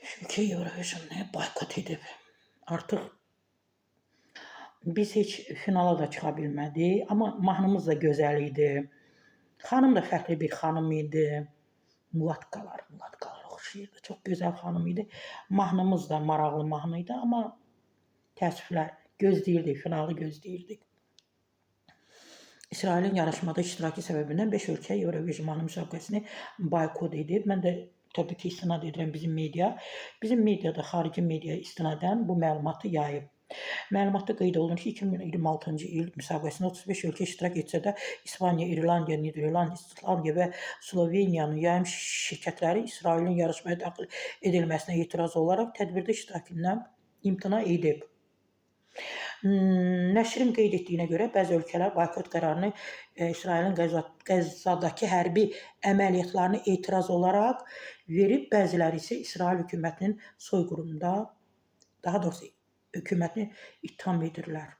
Ölkə Eurovision-u boykot edib. Artıq biz heç finala da çıxa bilmədik, amma mahnımız da gözəl idi. Xanım da fərqli bir xanım idi. Mulatkalar, mulatkalar oxşayırdı. Çox gözəl xanım idi. Mahnımız da maraqlı mahnı idi, amma təəssüflər, gözləyirdik, finalı gözləyirdik. İsrailin yarışmada iştirakı səbəbindən 5 ölkə Eurovision mahnı müsabiqəsini boykot edib. Mən də təbii ki, istinad edirəm bizim media. Bizim mediada xarici mediaya istinadən bu məlumatı yayıb. Məlumatda qeyd olunur ki, 2026-cı il müsabiqəsində 35 ölkə iştirak etsə də, İspaniya, İrlandiya, Niderland, İslandiya və Sloveniyanın yayım şirkətləri İsrailin yarışmaya daxil edilməsinə etiraz olaraq tədbirdə iştirakından imtina edib. Nəşrin qeyd etdiyinə görə bəzi ölkələr boykot qərarını İsrailin Qəzzadakı hərbi əməliyyatlarına etiraz olaraq verib, bəziləri isə İsrail hökumətinin soyqırımında, daha doğrusu hökumətini ittiham edirlər.